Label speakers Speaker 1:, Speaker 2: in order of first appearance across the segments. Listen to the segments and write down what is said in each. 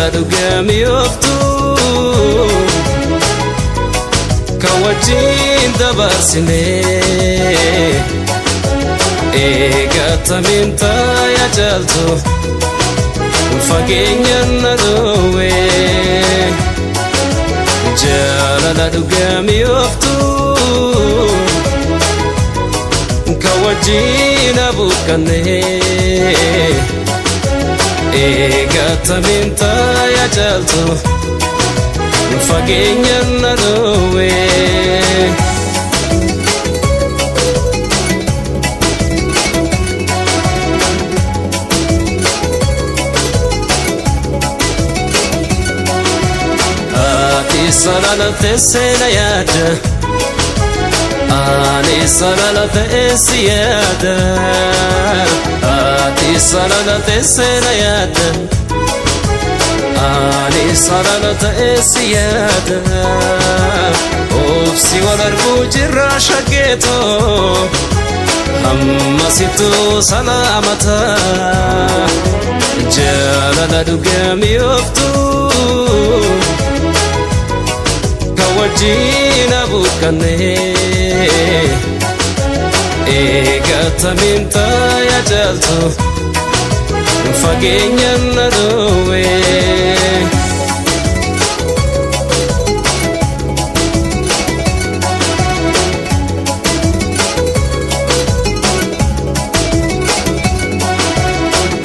Speaker 1: Jaalala dhugaa mi'ooftu kan wajjin dabarsine, eegatamiin taaya caaltu fageenyaan na dhoowwe. Jaalala dhugaa mi'ooftu kan wajjin abuukanne, eegatamiin taaya caaltu fageenyaan na dhoowwe. Ati sarara teessee na yaada, ani sarara ta'ee si yaada. Ati sarara teessee na yaada, ani sarara ta'ee si yaada. Obsi wal arguu jirra shaggeetoo, hammasittuu salaamata. Jaalala dhugaa mi'ooftu kan wajjin abuukanne, eegatamiin taaya caaltu fageenyaan na dhoowwe.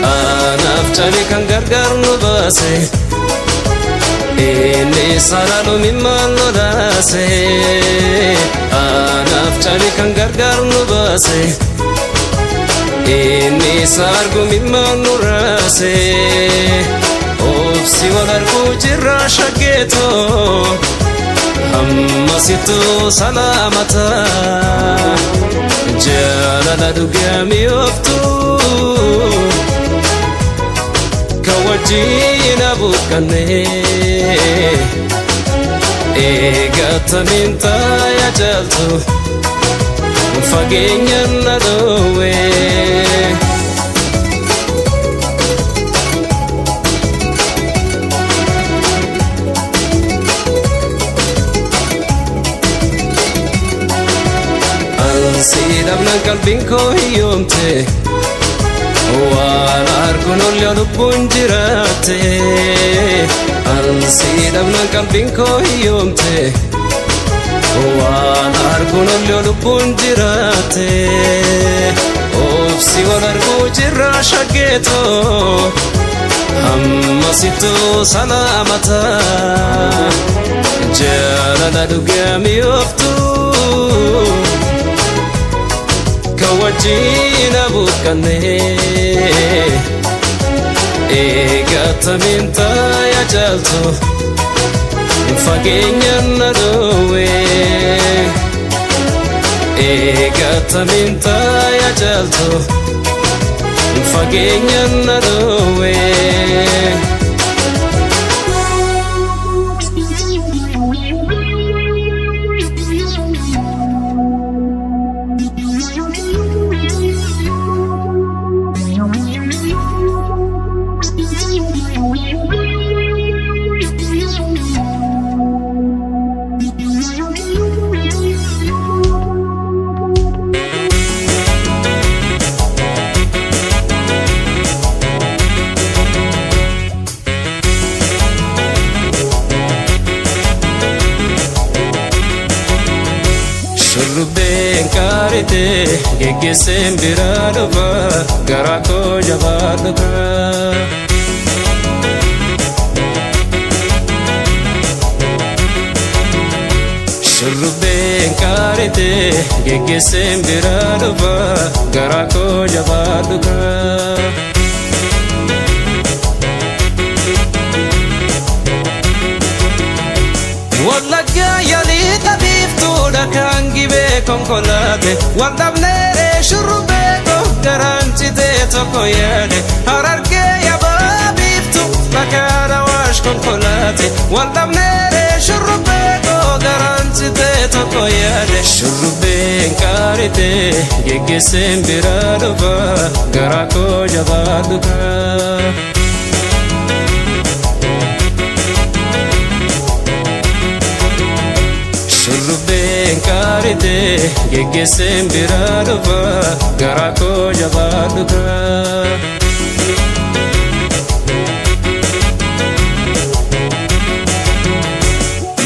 Speaker 1: Anaaf cali kan gargaar nu baase, inni sarara mimmaan lolaase. Anaaf cali kan gargaar nu baase, inni sargu mimmaan nu raase. Obsi wal arguu jirra shaggeetoo, hammasittuu salaamata. Jaalala dhugaa mi'ooftu kan wajjin abuukanne, eegatamiin taaya caaltu fageenyaan na dhoowwe. Ansi dhabnaan qalbiin koo hiyyoomte, waan arguun ol lubbuun jiraatte. Ansi dhabnaan qalbiin koo hiyyoomte, waan arguun ol lubbuun jiraatte. Obsi wal arguu jirra shaggeetoo, hammasittuu salaamata. Jaalala dhugaa mi'ooftu kan wajjin abuukanne, eegatamiin taaya caaltu fageenyaan na dhoowwe. Eegatamiin taaya caaltu fageenyaan na dhoowwe. Shurrubbeen qaarite geggeesseen biraa dhufa, garaa koo jabaa dhufa. Shurrubbeen qaarite geggeesseen biraa dhufa, garaa koo jabaa dhufa. Wallaggaa yaalii xabiiftuudha kan gibee konkolaate, waldhabneeree shurrubbee koo garaan citee tokko yaade. Harargee yabaa biiftu bakka awaash konkolaate, waldhabneeree shurrubbee koo garaan citee tokko yaade. Shurrubbeen qaarite geggeesseen biraa dhufa, garaa koo jabaa dhufa. Geggeesseen biraa dhufa garaa koo jabaadhu kaa.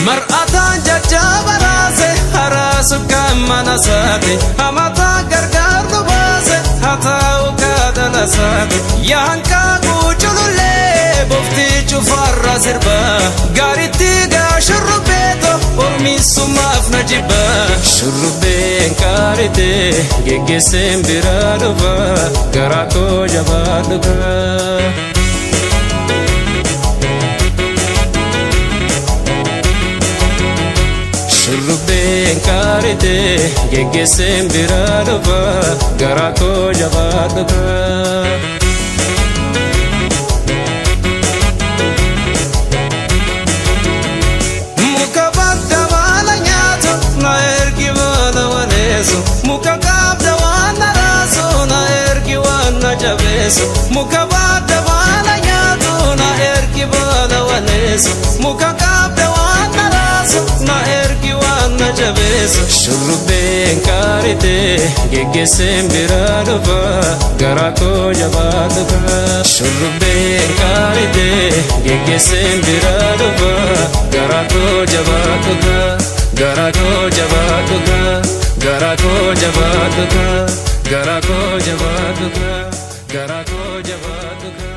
Speaker 1: Mar'ataan jajjaba raase haraa sukkaan mana saate hamataa gargaarru baase hataa'u kaadhala saate yaanqaa guuculullee boftii cufarra sirba gaaritti gaa shurrubbeeto ormiisummaaf na jibba shurrubbeen qaarite geggeesseen biraa dhufa garaa koo jabaadhu kaa. Shurrubbeen qaarite geggeesseen biraa dhufa garaa koo jabaadhu kaa. Muka badda baala nyaatu na ergi baala waleessu muka qabda waan na raasu na ergi waan na jabeessu muka badda baala nyaatu na ergi baala waleessu muka qabda waan na raasu na ergi waan na jabeessu. Shurrubbeen qaarite geggeesseen biraa dhufa garaa koo jabaadhu kaa. Shurrubbeen qaarite geggeesseen biraa dhufa garaa koo jabaadhu kaa. Garaa koo jabaadhu kaa. Garaa koo jabaadhu kaa. Garaa koo jabaadhu kaa. Garaa koo jabaadhu kaa.